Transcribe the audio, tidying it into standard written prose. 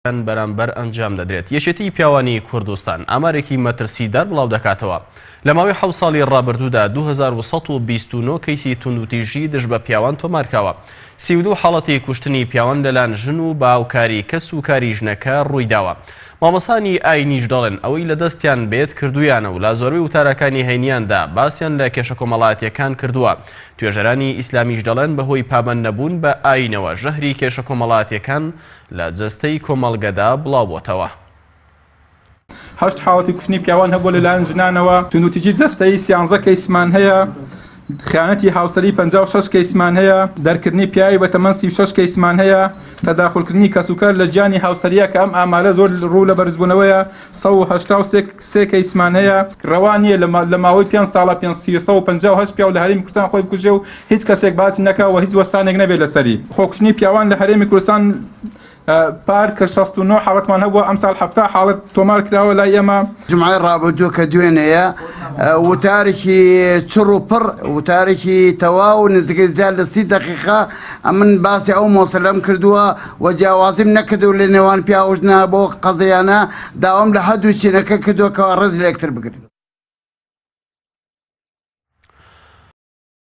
بەرامبەر ئەنجام دەدرێت. یەکێتیی پیاوانی کوردستان ئامارێکی مەترسیدار بڵاودەکاتەوە، لە ماوەی حەوت ساڵی ڕابردوودا 2129 کەیسی توندوتیژی دژ بە پیاوان تۆمارکراوە. 32 حاڵەتی کوشتنی پیاوان لەلایەن ژن و بە هاوکاری کەس و کاری ژنەکە ڕوویداوە. مامۆستانی ئاینیش دەڵێن ئەوەی لە دەستیان بێت کردوویانە و لە زۆربەی وتارەکانی هەینیاندا باسیان لە کێشە کۆمەڵایەتییەکان کردووە. توێژەرانی ئیسلامیش دەڵێن بەهۆی پابەندنەبوون بە ئاینەوە ژەهری کێشە کۆمەڵایەتییەکان لە جەستەی کۆمەڵگەدا بڵاوبۆتەوە. هەشت حاڵەتی کوشتنی پیاوان هەبووە لەلایەن ژنانەوە، توندوتیژی جەستەیی سیانزە کەیسمان هەیە، خیانەتی هاوسەری 56 کەیسمان هەیە، دەرکردنی پیاوی بەتەمەن 36 کەیسمان هەیە، تەداخولکردنی کەسوکار لە ژیانی هاوسەرییە کە ئەم ئامارە زۆر ڕوو لە بەرزبوونەوەیە، 183 کەیسمان هەیە. ڕەوا نییە لە ماوەی پێنج ساڵا 358 پیاو لە هەرێمی کوردستان خۆی بکوژێ و هیچ کەسێک باسی نەکا و هیچ وەستانێک نەبێت لەسەری. خۆکوشتنی پیاوان لە هەرێمی کوردستان پار کە 69 حاڵەتمان هەبووە ئەمساڵ 70 حاڵەت تۆمار کراوە لای ئێمە. جومعەی ڕابردوو کە دوێنێیە وتارێکی چڕ و پڕ وتارێکی تەواو نزیکەی زیاد لە سی دەقیقە ئەمن باسی ئەو مۆسەلەم کردووە و جیاوازیم نەکردو لە نێوان پیاو و ژنە بۆ قەزیانە داوام لە هەردوو چینەکە کردووە کەوا ڕێز لە یەکتر بگرن.